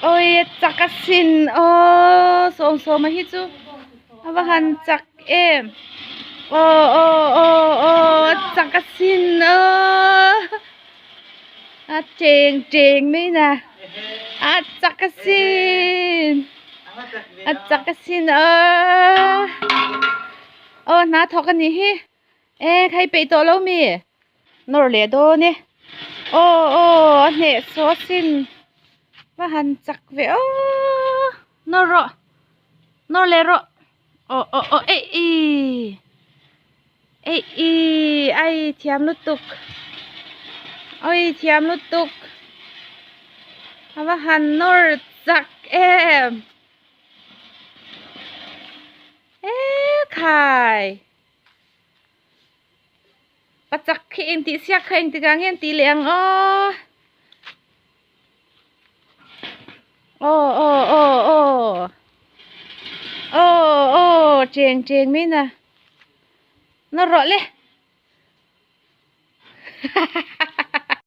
Awi a chak asin aw sawmsawma hi chu a va han chak em aw aw aw aw a chak asin aw a cheng cheng mai na a chak asin a chak asin aw aw hna thawk a nih hi. E khai peih tawh lo mi? Nawr leh dawn e. Aw aw a hneh saw asin. Va han chak ve aw. Nawr rawh. Nawr leh rawh. Aw aw aw eih i. Eih i ai thiam lutuk. Oi thiam lutuk. A va han nawr chak em. E khai. Pachak khi eng tih siak kha eng tikah nge an tih leh ang aw. Aw aw aw aw. Aw aw cheng cheng mai na. Na rawh le.